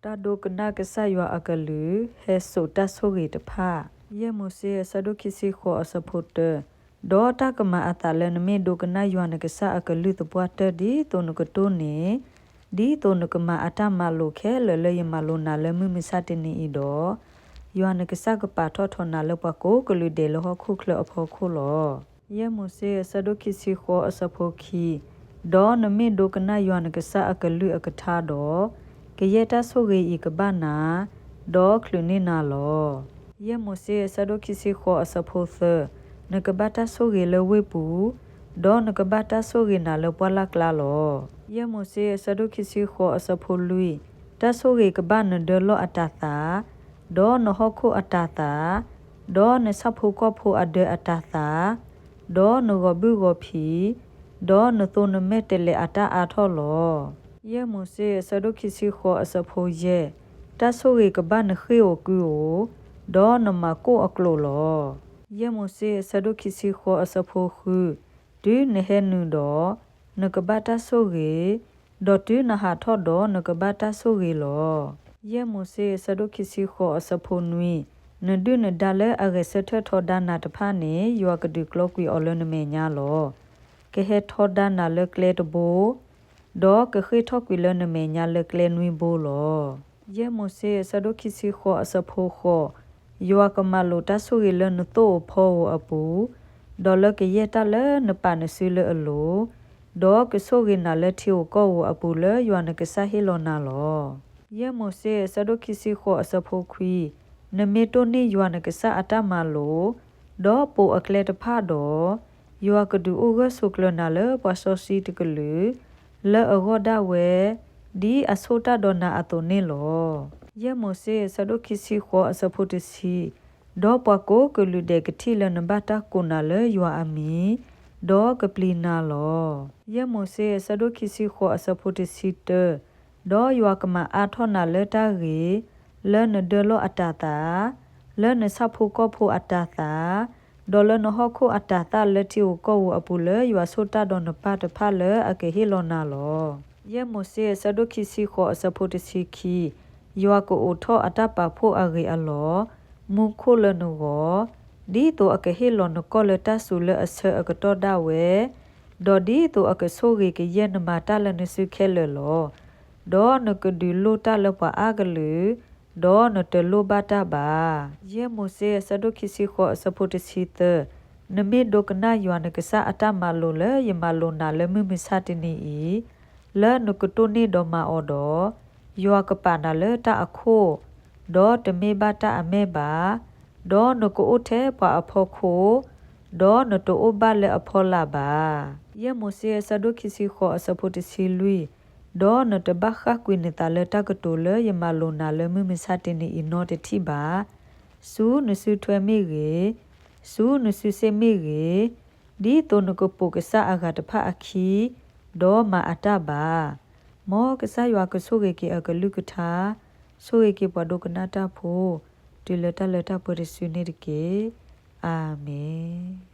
တၢ်ဒိကနၣ်ကစၢ်ယွၤအကလုၢ်, ဟဲစိာ်တၢ်ဆိၣ်ဂ့ၤတဖၣ်. ယဲၢ်မိၤၡ့အဆၢဒိၣ်ခံဆံဃိးအဆၢဖိတၢ, ဒီးတၢ်ကမၤအသးလၢနမ့ၢ်ဒိကနၣ်ယွၤနကစၢ်အကလုၢ်သပှၢ်တၢၢ်ဒ်သိးနကတိၢ်န့ၣ်, ဒ်သိးနကမၤအတၢ်မၤလိာ်ခဲလၢာ်လၢယမၤလိာ်နၤလၢမုၢ်မဆါတနံၤအံၤဒီး, ယွၤနကစၢ်ကပာ်ထီၣ်ထီနၤလၢပှၤကိးကလုာ်ဒဲးလၢဟီၣ်ခိၣ်ချၢအဖီခိၣ်လီၤ. ယဲၢ်မိၤၡ့အဆၢဒိၣ်ခံဆံဃိးအဆၢဖိခံ, ဒီးနမ့ၢ်ဒိကနၣ်ယွၤနကစၢ်အကလုၢ်အကထါဒီး, ကယဲၢ်တၢ်ဆိၣ်ဂ့ၤအံၤကဘၣ်နၤ, ဒီးချုးန့ၢ်နၤလီၤ. ယဲၢ်မိၤၡ့အဆၢဒိၣ်ခံဆံဃိးအဆၢဖိသၢ, နကဘၣ်တၢ်ဆိၣ်ဂ့ၤလၢဝ့ၢ်ပူၤ, ဒီးနကဘၣ်တၢ်ဆိၣ်ဂ့ၤနၤလၢပှၢ်လၢ်ကျါလီၤ. ယဲၢ်မိၤၡ့အဆၢဒိၣ်ခံဆံဃိးအဆၢဖိလွံၢ်, တၢ်ဆိၣ်ဂ့ၤကဘၣ်နဒၢလီၢ်အတၤသၣ်, ဒီးနဟီၣ်ခိၣ်အတၤသၣ်, ဒီးနဆၣ်ဖိကီၢ်ဖိအဒၢအတၤသၣ်, ဒီးနဂီၤဘုၣ်ဂီၤဖံး, ဒီးနသိနမဲာ်တဲးလဲးအတၢ်အါထီၣ်လီၤ. ယဲၢ်မိၤၡ့အဆၢဒိၣ်ခံဆံဃိးအဆၢဖိယဲၢ်, တၢ်ဆိၣ်ဂ့ၤကဘၣ်နဃ့ၢ်ဧိၤကုၢ်ဧိၤ, ဒီးနမၤကိၣ်အကျိာ်လီၤ. ယဲၢ်မိၤၡ့အဆၢဒိၣ်ခံဆံဃိးအဆၢဖိဃု, တုၤနဟဲနုာ်ဒီး, နကဘၣ်တၢ်ဆိၣ်ဂ့ၤ, ဒီးတုၤနဟးထီၣ်ဒီးနကဘၣ်တၢ်ဆိၣ်ဂ့ၤလီၤ. ယဲၢ်မိၤၡ့အဆၢဒိၣ်ခံဆံဃိးအဆၢဖိနွံ, နဒုၣ်နဒါလၢအဂဲၤဆၢထၢၣ်ထီဒါနၤတဖၣ်န့ၣ် ယွၤကဒုးကျီကွံာ်အီၤလၢနမဲာ်ညါလီၤ. ကဟဲထီဒါနၤလၢကျဲတဘိ, ဒီးကဃ့ၢ်ထီၣ်ကွံာ်လၢနမဲာ်ညါလၢကျဲနွံဘိလီၤ. ယဲၢ်မိၤၡ့အဆၢဒိၣ်ခံဆံဃိးအဆၢဖိဃိး, ယွၤကမၤလိာ်တၢ်ဆိၣ်ဂ့ၤလၢနသိၣ်ဧိၤဖီဧိၤအပူၤ, ဒီးလၢကယဲၢ်တၢ်လၢနပာ်နစုလၢအလိၤ, ဒီးကဆိၣ်ဂ့ၤနၤလၢထံဧိၤကီၢ်ဧိၤအပူၤလၢယွၤနကစၢ်ဟ့ၣ်လီၤနၤလီၤ. ယဲၢ်မိၤၡ့အဆၢဒိၣ်ခံဆံဃိးအဆၢဖိခွံ, နမ့ၢ်တိၢ်န့ၢ်ယွၤနကစၢ်အတၢ်မၤလိာ်, ဒီးပိာ်အကျဲတဖၣ်ဒီး, ယွၤကဒုးအိၣ်ဂၢၢ်ဆိးကျၢၤနၤလၢပှၤစီဆှံတကလုာ်, လၢအဂီၢ်ဒၣ်ဝဲ, ဒ်အဆိၣ်တၢ်ဒီးနၤအသိးန့ၣ်လီၤ. ယဲၢ်မိၤၡ့အဆၢဒိၣ်ခံဆံဃိးအဆၢဖိတဆံ, ဒီးပှၤကိးကလုာ်ဒဲးကထံၣ်လၢနဘၣ်တၢ်ကိးနၤလၢယွၤအမံၤ, ဒီးကပျံၤနၤလီၤ. ယဲၢ်မိၤၡ့အဆၢဒိၣ်ခံဆံဃိးအဆၢဖိတဆံတၢ, ဒီးယွၤကမၤအါထီၣ်နၤလၢတၢ်ဂ့ၤ, လၢနဒၢလီၢ်အတၤသၣ်, လၢနဆၣ်ဖိကီၢ်ဖိအတၤသၣ်, ဒီးလၢနဟီၣ်ခိၣ်အတၤသၣ်လၢထံဧိၤကီၢ်ဧိၤအပူၤလၢယွၤဆိၣ်တၢ်ဒီးနပၢ်တဖၣ်လၢအကဟ့ၣ်လီၤနၤလီၤ. ယဲၢ်မိၤၡ့အဆၢဒိၣ်ခံဆံဃိးအဆၢဖိတဆံခံ, ယွၤကအိးထီၣ်အတၢ်ပာ်ဖှိၣ်အဂ့ၤအလီၢ်, မူခိၣ်လၢနဂီၢ်, ဒ်သိးအကဟ့ၣ်လီၤနကီၢ်လၢတၢ်စူၤလၢအဆၢအကတီၢ်ဒၣ်ဝဲ, ဒီးဒ်သိးအကဆိၣ်ဂ့ၤကယဲၢ်နမၤတၢ်လၢနစုခဲလၢာ်လီၤ. ဒီးနကဒုးလိၢ်တၢ်လၢပှၤအါကလုာ်, ဒီးနတလိၢ်ဘၣ်တၢ်ဘၣ်. ယဲၢ်မိၤၡ့အဆၢဒိၣ်ခံဆံဃိးအဆၢဖိတဆံသၢ, နမ့ၢ်ဒိကနၣ်ယွၤနကစၢ်အတၢ်မၤလိာ်လၢယမၤလိာ်နၤလၢမုၢ်မဆါတနံၤအံၤ, လၢနကတိၢ်န့ၢ်ဒီးမၤအီၤဒီး, ယွၤကပာ်နၤလၢတၢ်အခိၣ်, ဒီးတမ့ၢ်ဘၣ်တၢ်အမဲၢ်ဘၣ်, ဒီးနကအိၣ်ထဲပှၤအဖီခိၣ်, ဒီးနတအိၣ်ဘၣ်လၢအဖီလာ်ဘၣ်. ယဲၢ်မိၤၡ့အဆၢဒိၣ်ခံဆံဃိးအဆၢဖိတဆံလွံၢ်, ဒီးနတဘၣ်ဃၣ်ကွံာ်နသးလၢတၢ်ကတိၤလၢယမၤလိာ်နၤလၢမုၢ်မဆါတနံၤအံၤနီတထံၣ်ဘၣ်. စူနစုထွဲမ့ၢ်ဂ့ၤ, စူနစုစ့ၣ်မ့ၢ်ဂ့ၤ, ဒ်သိးနကပိာ်ကစၢ်အဂၤတဖၣ်အခံ, ဒီးမၤအတၢ်ဘၣ်. မ်ကစၢ်ယွၤကဆိၣ်ဂ့ၤက့ၤအကလုၢ်ကထါ, ဆိၣ်ဂ့ၤက့ၤပှၤဒိကနၣ်တၢ်ဖိ, တုၤလၢတၢ်လၢတၢ်ပှဲၤတစုန့ၣ်တက့ၢ်. အၤမ့ၣ်.